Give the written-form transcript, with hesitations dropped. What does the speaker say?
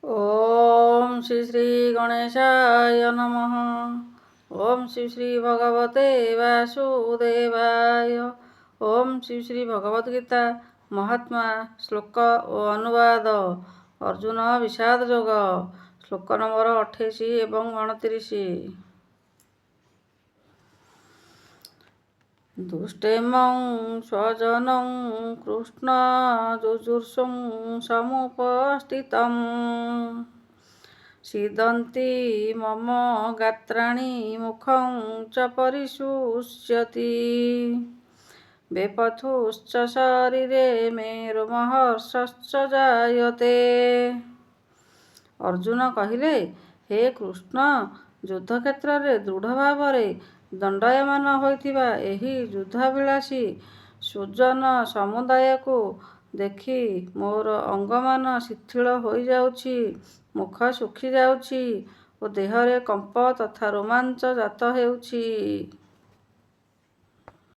ଓମ୍ ଶ୍ରୀ ଶ୍ରୀ ଗଣେଶାୟ ନମଃ। ଓମ୍ ଶ୍ରୀ ଶ୍ରୀ ଭଗବତେ ବାସୁଦେବାୟ। ଓମ୍ ଶ୍ରୀ ଶ୍ରୀ ଭଗବଦ୍ ଗୀତା ମହାତ୍ମା ଶ୍ଲୋକ ଓ ଅନୁବାଦ, ଅର୍ଜୁନ ବିଷାଦ ଯୋଗ, ଶ୍ଲୋକ ନମ୍ବର 28 ଏବଂ 29। ଦୁଷ୍ଟେମଂ ସ୍ୱଜନଂ କୃଷ୍ଣ ଯୁଯୁତ୍ସୁଂ ସମୁପସ୍ଥିତମ୍ ସିଦନ୍ତି ମମ ଗାତ୍ରାଣି ମୁଖଂ ଚ ପରିଶୁଷ୍ୟତି ବେପଥୁଶ୍ଚ ଶରୀରେ ମେ ରୋମହର୍ଷଶ୍ଚ ଜାୟତେ। ଅର୍ଜୁନ କହିଲେ, ହେ କୃଷ୍ଣ, ଯୁଦ୍ଧକ୍ଷେତ୍ରରେ ଦୃଢ଼ ଭାବରେ ଦଣ୍ଡାୟମାନ ହୋଇଥିବା ଏହି ଯୁଦ୍ଧାଭିଳାଷୀ ସ୍ୱଜନସମୁଦାୟକୁ ଦେଖି ମୋର ଅଙ୍ଗମାନ ଶିଥିଳ ହୋଇଯାଉଛି, ମୁଖ ଶୁଖିଯାଉଛି ଓ ଦେହରେ କମ୍ପ ତଥା ରୋମାଞ୍ଚ ଜାତ ହେଉଛି।